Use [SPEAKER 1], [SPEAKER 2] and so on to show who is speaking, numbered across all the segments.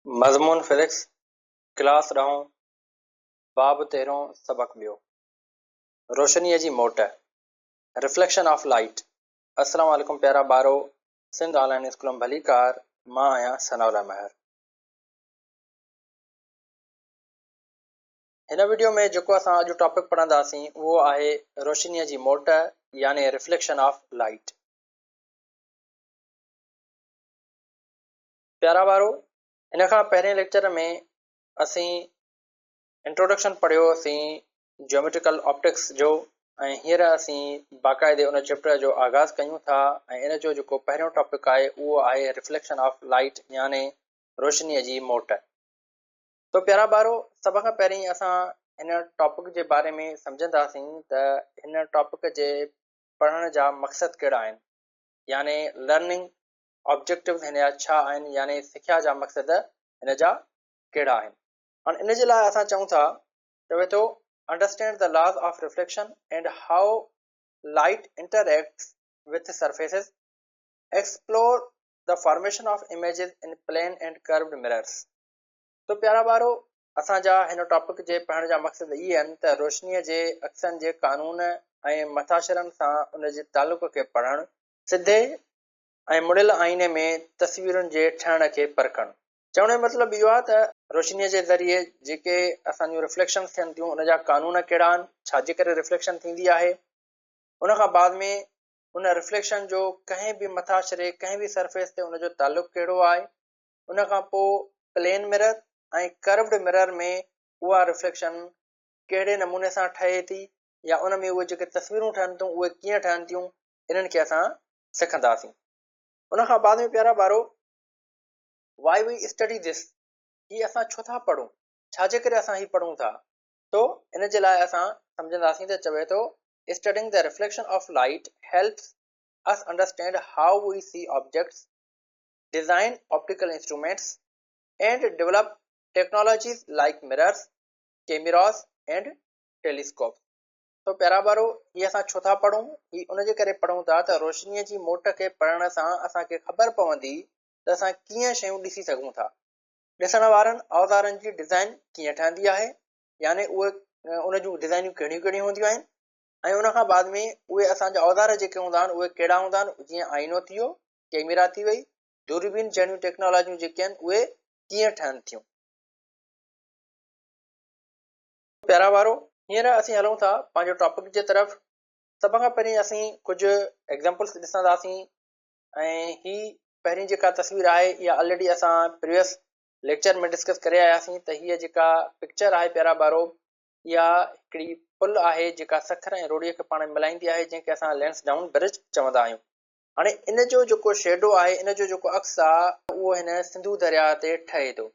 [SPEAKER 1] مضمون physics, class ڏهون، باب تيرهون، سبق ٻيو. روشنيء جي موٽ، Reflection of Light، السلام عليڪم پيارا ٻارو، سنڌ آن لائين اسڪول ۾ ڀليڪار، مان آهيان ثناء الله مهر. هن وڊيو ۾ جيڪو اسان اڄ ٽاپڪ پڙهنداسين اهو آهي روشنيء جي موٽ يعني Reflection of Light. پيارا ٻارو هن کان پهرين ليڪچر ۾ اسين انٽروڊڪشن پڙهيوسين جيوميٽريڪل آپٽڪس جو ۽ هينئر اسين باقاعدي ان چيپٽر جو آغاز ڪيون ٿا ۽ ان جو جيڪو پهريون ٽاپڪ آهي اهو آهي رفليڪشن آف لائٽ يعني روشنيء جي موٽ. تو پيارا ٻارو سڀ کان پهرين اسان هن ٽاپڪ جي باري ۾ سمجهنداسين ته هن ٽاپڪ جي پڙهڻ جا مقصد ڪهڙا آهن يعني لرننگ آبجيڪٽوز هن جا ڇا آهن يعني سکيا جا مقصد هن جا ڪهڙا آهن. هاڻ ان جي لاء اسان چئون ٿا چوي ٿو understand the laws of reflection and how light interacts with surfaces, explore the formation of images in plane and curved mirrors. تو پيارا ٻارو اسان جا هن ٽاپڪ جي پڙهڻ جا مقصد اهي آهن ته روشنيء جي عڪسن جي قانون ۽ مٿاڇرن سان ان جي تعلق کي پڙهڻ، سڌي ۽ مڙيل آئيني ۾ تصويرن جي ٺهڻ کي پرکڻ. چوڻ جو مطلب اهو آهي ته روشنيء جي ذريعي جيڪي اسان جون رفليڪشنز ٿين ٿيون ان جا قانون ڪهڙا آهن، ڇا جي ڪري رفليڪشن ٿيندي آهي، ان کان بعد ۾ ان رفليڪشن جو ڪنهن به مٿاڇري، ڪنهن به سرفيس تي ان جو تعلق ڪهڙو آهي، ان کان پوء پلين مرر ۽ ڪروڊ مرر ۾ اها رفليڪشن ڪهڙي نموني سان ٺهي ٿي يا ان ۾ اهي جيڪي تصويرون ٺهن ٿيون اهي ڪيئن ٺهن ٿيون، انهن کي اسان سکنداسين. ان کان بعد ۾ پيارا ٻارو Why we study this هي اسان ڇو ٿا پڙهون، ڇا جي ڪري اسان هي پڙهون ٿا؟ تو ان جي لاء اسان سمجهنداسين ته چوي ٿو Studying the reflection of light helps us understand how we see objects, design optical instruments, and develop technologies like mirrors, cameras, and telescopes. تو پيارا ٻارو، هي اسان ڇو ٿا پڙهون؟ هي ان جي ڪري پڙهون ٿا ته روشنيء جي موٽ کي پڙهڻ سان اسان کي خبر پوندي ته اسان ڪيئن شيون ڏسي سگهون ٿا. ڏسڻ وارن اوزارن جي ڊزائين ڪيئن ٺهندي آهي، يعني اهي ان جون ڊزائينون ڪهڙيون ڪهڙيون هونديون آهن ۽ ان کان بعد ۾ اهي اسان جا اوزار جيڪي هوندا آهن اهي ڪهڙا هوندا آهن، جيئن آئينو ٿي ويو، ڪئميرا ٿي وئي، دوربين جهڙيون ٽيڪنالاجيون جيڪي آهن اهي ڪيئن ٺهن ٿيون. پيارا ٻارو، هينئر اسين هلون ٿا پنهنجو ٽاپڪ جي طرف. سڀ کان پهرين اسين ڪجهه ايگزامپلس ڏسنداسين ۽ هي پهرين جيڪا تصوير آهي اها آلريڊي اسان پريويس ليڪچر ۾ ڊسڪس ڪري آياسين ته هيء جيڪا پڪچر آهي پيارا ٻارو اها هڪڙي پل آهي جيڪا سکر ۽ روهڙي کي پاڻ ۾ ملائيندي آهي جنهن کي اسان لينس ڊائون برج چوندا آهيون. هاڻي ان جو جيڪو شيڊو آهي ان جو جيڪو عڪس آهي اهو هن سنڌو درياهه تي ٺهي ٿو.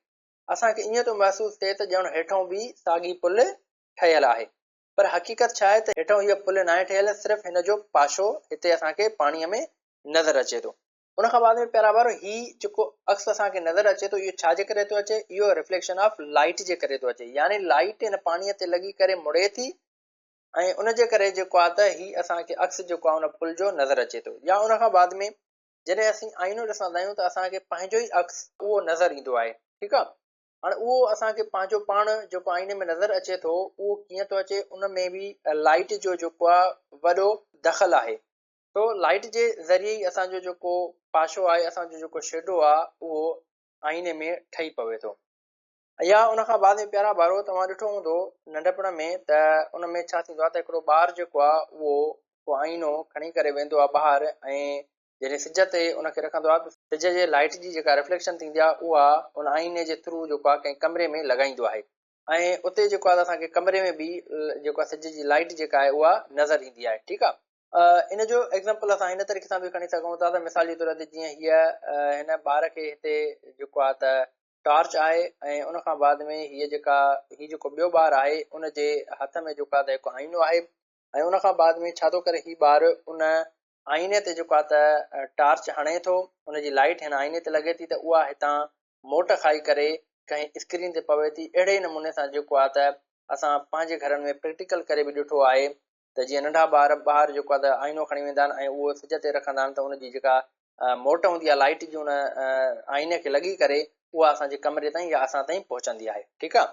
[SPEAKER 1] اسان کي ائين ٿو محسوس ٿئي ته ڄڻ هيٺئون به ساڳي پل ٺهيل آهي. پر حقيقت ڇا آهي ته هيٺئون هيء پل ناهي ٺهيل، صرف هن جو پاشو هتي اسان کي پاڻيء ۾ نظر اچي ٿو. ان کان بعد ۾ پيارا ٻارو هي جيڪو عڪس اسان کي نظر اچي ٿو اهو ڇا جي ڪري ٿو اچي؟ اهو رفليڪشن آف لائيٽ جي ڪري ٿو اچي يعني لائيٽ هن پاڻيء تي لڳي ڪري مڙي ٿي ۽ ان جي ڪري جيڪو آهي ته هي اسان کي عڪس جيڪو آهي ان پل جو نظر اچي ٿو يا ان کان بعد ۾ جڏهن اسين آئينو ڏسندا آهيون ته اسان کي پنهنجو ئي عڪس اهو نظر ايندو آهي ٺيڪ آهي هاڻي اهو اسان کي پنهنجو پاڻ جيڪو آئيني ۾ نظر اچي ٿو اهو ڪيئن ٿو اچي ان ۾ به لائٽ جو جيڪو آهي وڏو دخل آهي تو لائٽ جي ذريعي ئي اسان جو جيڪو پاشو آهي اسان جو جيڪو شيڊو آهي اهو آئيني ۾ ٺهي پوي ٿو. يا ان کان بعد ۾ پيارا ٻارو توهان ڏٺو هوندو ننڍپڻ ۾ ته ان ۾ ڇا ٿيندو آهي ته هڪڙو ٻار جيڪو آهي اهو ڪو آئينو کڻي ڪري ويندو آهي ٻاهر ۽ جڏهن سج تي ان کي رکندو آهي ته سج جي لائٽ جي جيڪا رفليڪشن ٿيندي آهي اها ان آئيني جي ٿرو جيڪو آهي ڪنهن ڪمري ۾ لڳائيندو آهي ۽ اتي جيڪو آهي اسان کي ڪمري ۾ به جيڪو آهي سج جي لائٽ جيڪا آهي اها نظر ايندي آهي ٺيڪ آهي ان جو ايگزامپل اسان هن طريقي سان به کڻي سگهون ٿا ته مثال جي طور تي جيئن هيء هن ٻار کي هتي جيڪو آهي ته ٽارچ آهي ۽ ان کان بعد ۾ هيء جيڪا هي جيڪو ٻيو ٻار آهي ان جي هٿ ۾ جيڪو آهي ته هڪ آئينو آهي ۽ ان کان بعد ۾ ڇا ٿو ڪري هي ٻار ان آئيني تي جيڪو آهي ته ٽارچ هڻي ٿو ان جي لائٽ هن آئيني تي لڳي ٿي ته اها هتان موٽ کائي ڪري ڪنهن اسڪرين تي پوي ٿي اهڙي ئي نموني سان جيڪو آهي ته اسان پنهنجي گهرن ۾ پريڪٽيڪل ڪري به ڏٺو آهي ته جيئن ننڍا ٻار ٻاهر جيڪو آهي ته آئينو کڻي ويندا آهن ۽ اهو سج تي رکندا آهن ته ان جي جيڪا موٽ هوندي آهي لائٽ جي ان آئيني کي لڳي ڪري اها اسان جي ڪمري تائين يا اسان تائين پهچندي آهي. ٺيڪ آ.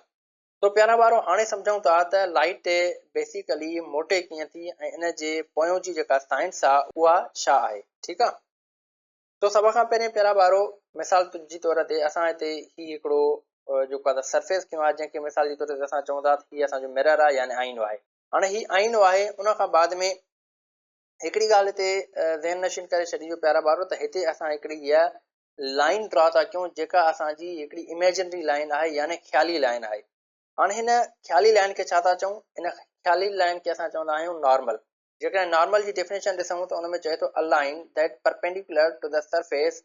[SPEAKER 1] تو پيارا ٻارو هاڻي سمجهون ٿا ته لائيٽ بيسيڪلي موٽي ڪيئن ٿي ۽ ان جي پويون جي جيڪا سائنس آ اها ڇا آهي. ٺيڪ آ. تو سڀ کان پهرين پيارا ٻارو مثال جي طور تي اسان هتي هي هڪڙو جيڪو آهي سرفيس کنيو آهي جنهن کي مثال جي طور تي اسان چئون ٿا ته هي اسان جو مرر آهي يعني آئينو آهي. هاڻي هي آئينو آهي ان کان بعد ۾ هڪڙي ڳالهه هتي ذهن نشين ڪري ڇڏجو پيارا ٻارو ته هتي اسان هڪڙي هيء لائين ڊرا ٿا ڪيون جيڪا اسان جي هڪڙي اميجنري لائين آهي يعني خيالي لائين آهي. هاڻي هن خيالي لائين کي ڇا ٿا چئون؟ هن خيالي لائين کي اسان چوندا آهيون نارمل. جيڪڏهن نارمل جي ڊيفينيشن ڏسون ته ان ۾ چئي ٿو A line that perpendicular to the surface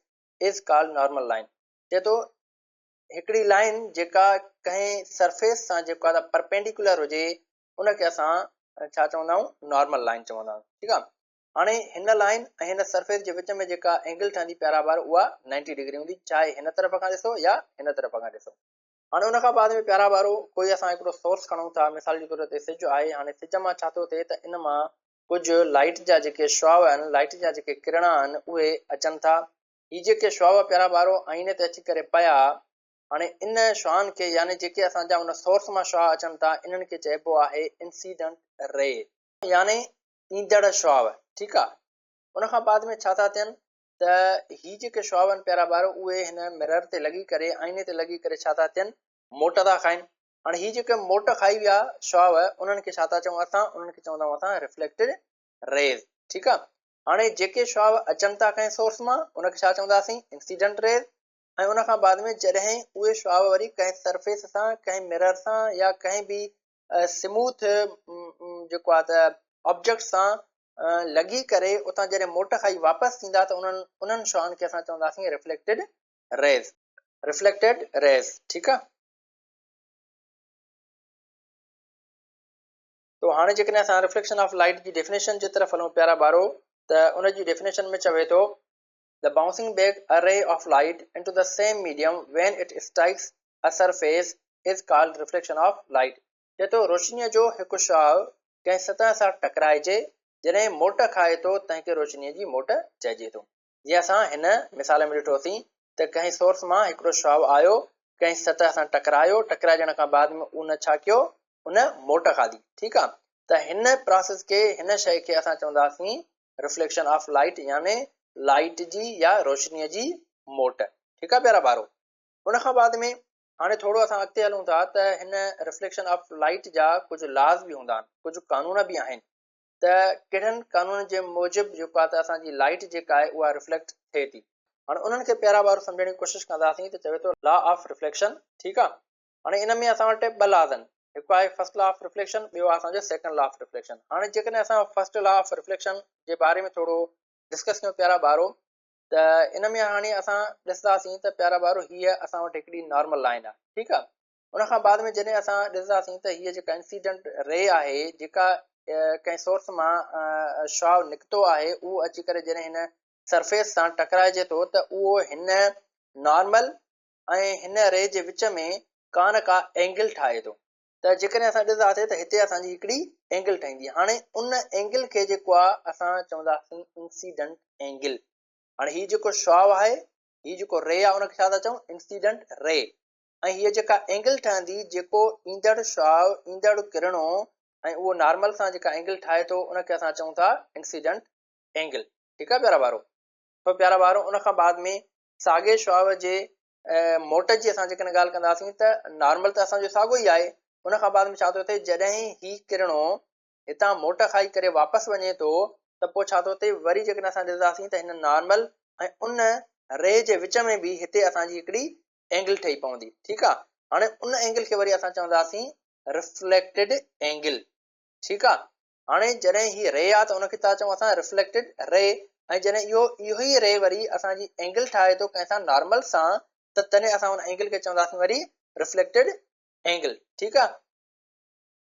[SPEAKER 1] is called normal line چئي ٿو هڪڙي لائين جيڪا ڪنهن سرفيس سان جيڪا ته پرپينڊيڪولر هجي ان کي اسان ڇا چوندا آهيون نارمل لائين چوندا آهيون ٺيڪ آهي هاڻي هن لائين ۽ هن سرفيس جي وچ ۾ جيڪا اينگل ٺهندي پيارا ٻار اها 90 ڊگري هوندي چاهي هن طرف کان ڏسو يا هن طرف کان ڏسو. هاڻي ان کان بعد ۾ پيارا ٻارو ڪوئي اسان هڪڙو سورس کڻون ٿا مثال جي طور تي سج آهي هاڻي سج مان ڇا ٿو ٿئي ته ان مان ڪجهه لائيٽ جا جيڪي شعاع آهن لائيٽ جا جيڪي ڪرڻا آهن اهي اچن ٿا هي جيڪي شعاع پيارا ٻارو آئيني تي اچي ڪري پيا هاڻي ان شعاعن کي يعني جيڪي اسان جا ان سورس مان شعاع اچن ٿا انهن کي چئبو آهي انسيڊنٽ ري يعني ايندڙ شعاع ٺيڪ آهي ان کان بعد ۾ ڇا ٿا ٿين ته هي جيڪي شعاع آهن پيارا ٻارو اهي هن مرر تي لڳي ڪري آئيني تي لڳي ڪري ڇا ٿا ٿين موٽ ٿا کائن هاڻي هي جيڪي موٽ کائي ويا شعاع انهن کي ڇا ٿا چئون اسان انهن کي چوندا آهيون اسان ريفليڪٽيڊ ريز ٺيڪ آ هاڻي جيڪي شعاع اچن ٿا ڪنهن سورس مان ان کي ڇا چونداسين انسيڊنٽ ريز ۽ ان کان بعد ۾ جڏهن اهي شعاع وري ڪنهن سرفيس سان ڪنهن مرر سان يا ڪنهن به سموٿ جيڪو آ ته آبجيڪٽ سان لڳي ڪري اتان جڏهن موٽ کائي واپس ٿيندا ته انهن انهن شعاعن کي اسان چونداسين ريفليڪٽيڊ ريز. ريفليڪٽيڊ ريز ٺيڪ آ. تو هاڻي جيڪڏهن اسان ريفليڪشن آف لائيٽ جي ڊيفينيشن جي طرف هلون پيارا ٻارو ته ان جي ڊيفينيشن ۾ چوي ٿو The bouncing back a ray of light into the same medium when it strikes a surface is called reflection of light. چئي ٿو روشنيء جو هڪ شعاع ڪنهن سطح سان ٽڪرائجي جڏهن موٽ کائي ٿو تنهن کي روشنيء جي موٽ چئجي ٿو. جيئن اسان هن مثال ۾ ڏٺوسين ته ڪنهن سورس مان هڪڙو شعاع آيو، ڪنهن سطح سان ٽڪرايو، ٽڪرائجڻ کان بعد ۾ ان ڇا ڪيو؟ ان موٽ کاڌي. ٺيڪ آ ته هن پراسيس کي، هن شيء کي اسان چونداسين رفليڪشن آف لائيٽ يعني لائيٽ جي يا روشنيء جي موٽ. ٺيڪ آ پيارا ٻارو. ان کان بعد ۾ هاڻي ٿورو اسان اڳتي هلون ٿا ته هن رفليڪشن آف لائيٽ جا ڪجهه لاز به هوندا آهن، ڪجهه قانون به آهن ته ڪهڙن قانونن جي موجب جيڪو آهي ته اسان جي لائيٽ جيڪا آهي اها رفليڪٽ ٿئي ٿي. هاڻي انهن کي پيارا ٻارو سمجهڻ جي ڪوشش ڪنداسين ته چوي ٿو لا آف رفليڪشن ٺيڪ آهي. هاڻي ان ۾ اسان وٽ ٻه لاز آهن، هڪ آهي فرسٽ لا آف رفليڪشن ٻيو آهي اسان جو سيڪنڊ لا آف رفليڪشن. هاڻي جيڪڏهن اسان فرسٽ لا آف رفليڪشن جي باري ۾ ٿورو ڊسڪس ڪيون پيارا ٻارو ته ان ۾ هاڻي اسان ڏسنداسين ته پيارا ٻارو هيء اسان وٽ هڪڙي نارمل لائن آهي ٺيڪ آهي ان کان بعد ۾ جڏهن اسان ڏسنداسين ته هيء جيڪا انسيڊنٽ ري آهي جيڪا ڪنهن سورس مان شعاع نڪتو آهي اهو اچي ڪري جڏهن هن سرفيس سان ٽڪرائجي ٿو ته اهو هن نارمل ۽ هن ري جي وچ ۾ ڪا نه ڪا اينگل ٺاهي ٿو ته جيڪڏهن اسان ڏسنداسين ته هتي اسان جي هڪڙي اينگل ٺهندي هاڻي ان اينگل کي جيڪو آهي اسان چونداسين انسيڊنٽ اينگل هاڻي هي جيڪو شعاع آهي هي جيڪو ري آهي ان کي ڇا ٿا چئون انسيڊنٽ ري ۽ هي جيڪا اينگل ٺهندي جيڪو ايندڙ شعاع ايندڙ ڪرڻو ۽ اهو نارمل سان جيڪا اينگل ٺاهي ٿو ان کي اسان چئون ٿا انسيڊنٽ اينگل ٺيڪ آهي پيارا ٻارو تو پيارا ٻارو ان کان بعد ۾ ساڳي شعاع جي موٽ جي اسان جيڪڏهن ڳالهه ڪنداسين ته نارمل ته اسان جو ساڳو ئي آهي ان کان بعد ۾ ڇا ٿو ٿئي جڏهن هي ڪرڻو هتان موٽ کائي ڪري واپس وڃي ٿو ته پوء ڇا ٿو ٿئي وري جيڪڏهن اسان ڏسنداسين ته هن نارمل ۽ ان ري جي وچ ۾ به هتي اسان جي هڪڙي اينگل ٺهي پوندي ٺيڪ آ هاڻي ان اينگل کي وري اسان چونداسين رفليڪٽيڊ اينگل ٺيڪ آ هاڻي جڏهن هي ري آ ته ان کي ٿا چئون اسان رفليڪٽيڊ ري ۽ جڏهن اهو اهو ئي ري وري اسان جي اينگل ٺاهي ٿو ڪنهن سان نارمل سان ته تڏهن اسان ان اينگل کي چونداسين وري رفليڪٽيڊ اينگل ٺيڪ آ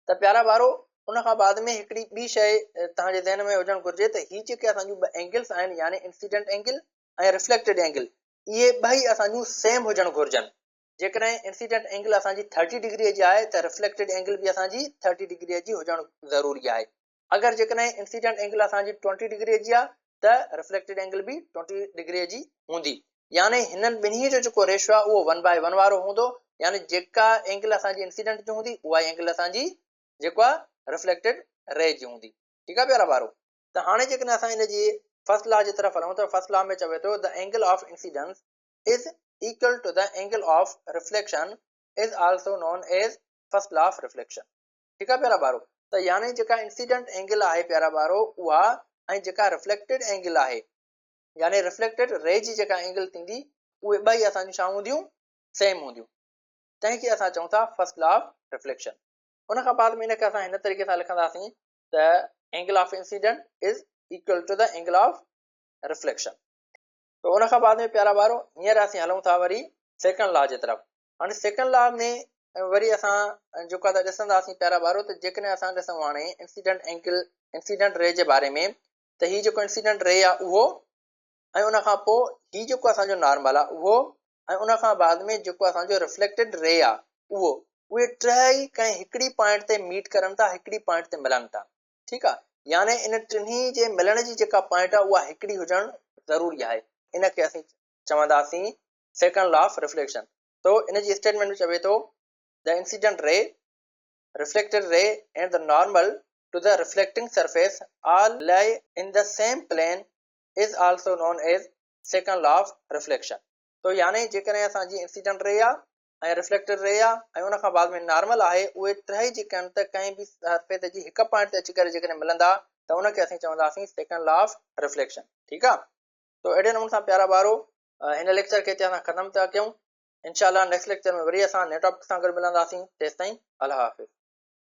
[SPEAKER 1] ته پيارا ٻارو ان کان بعد ۾ هڪڙي ٻي شيء توهان جي ذهن ۾ هجڻ گهرجي ته هي جيڪي اسان جون ٻه اينگلس آهن يعني انسيڊنٽ اينگل ۽ رفليڪٽيڊ اينگل اهي ٻئي اسان جون سيم هجڻ گهرجن جيڪڏهن انسيڊنٽ اينگل اسان جي ٿرٽي ڊگري جي آهي ته رفليڪٽيڊ اينگل به اسان جي ٿرٽي ڊگري جي هجڻ ضروري آهي. اگر جيڪڏهن انسيڊنٽ اينگل اسان جي ٽوئنٽي ڊگري جي آهي ته رفليڪٽيڊ اينگل به ٽوئنٽي ڊگري جي هوندي. يعني هنن ٻنهي جو جيڪو ريشو آهي اهو ون بائي ون وارو هوندو، يعني جيڪا اينگل اسان جي انسيڊنٽ جي هوندي اها ئي اينگل اسان جي جيڪو آهي رفليڪٽيڊ ري جي هوندي. ٺيڪ آهي پيارا ٻارو، ته هاڻي جيڪڏهن اسان ان جي فرسٽ لا جي طرف هلون ته فرسٽ لا ۾ چوي ٿو the angle of incidence is equal to the angle of reflection is also known as first law of reflection. ٺيڪ آهي پيارا ٻارو، ته يعني جيڪا انسيڊنٽ اينگل آهي پيارا ٻارو اها ۽ جيڪا رفليڪٽيڊ اينگل آهي يعني رفليڪٽيڊ ري جي جيڪا اينگل ٿيندي اهي ٻئي اسان جون ڇا هونديون سيم هونديون، تنهن کي اسان چئون ٿا فرسٽ لا آف رفليڪشن. ان کان بعد ۾ ان کي اسان هن طريقي سان لکنداسين ته angle of incident is equal to the angle of reflection. ته ان کان بعد ۾ پيارا ٻارو هينئر اسين هلون ٿا وري سيڪنڊ لا جي طرف. هاڻي سيڪنڊ لا ۾ وري اسان جيڪو آ ڏسنداسين پيارا ٻارو ته جيڪڏهن اسان ڏسون هاڻي انسيڊنٽ اينگل انسيڊنٽ ري جي باري ۾ ته هي جيڪو انسيڊنٽ ري آ اهو ۽ ان کان پوء هي جيڪو اسان جو نارمل آ اهو ۽ ان کان بعد ۾ جيڪو اسان جو رفليڪٽيڊ ري آ اهو، اهي ٽيئي ڪنهن هڪڙي پوائنٽ تي ميٽ ڪرن ٿا، هڪڙي پوائنٽ تي ملن ٿا. ٺيڪ آ، يعني ان ٽنهي جي ملڻ جي جيڪا پوائنٽ آ اها هڪڙي هجڻ ضروري آهي. ان کي اسين چونداسين سيڪنڊ لا آف رفليڪشن. تو ان جي اسٽيٽمينٽ ۾ چوي ٿو the incident ray, reflected ray and the normal to the reflecting surface all lie in the same plane is also known as second law of reflection. تو يعني جيڪڏهن اسان جي incident ري آ ۽ رفليڪٽيڊ ري آ ۽ ان کان بعد ۾ نارمل آهي اهي ٽئي جيڪي آهن ته ڪنهن به سرفيس جي هڪ پوائنٽ تي اچي ڪري جيڪڏهن ملندا ته ان کي اسين چونداسين سيڪنڊ لا آف رفليڪشن. ٺيڪ آ، تو اهڙي نموني سان پيارا ٻارو هن ليڪچر کي هتي اسان ختم ٿا ڪيون. انشاء الله نيڪسٽ ليڪچر ۾ وري اسان نئين ٽاپڪ سان گڏ ملنداسين، تيستائين الله حافظ.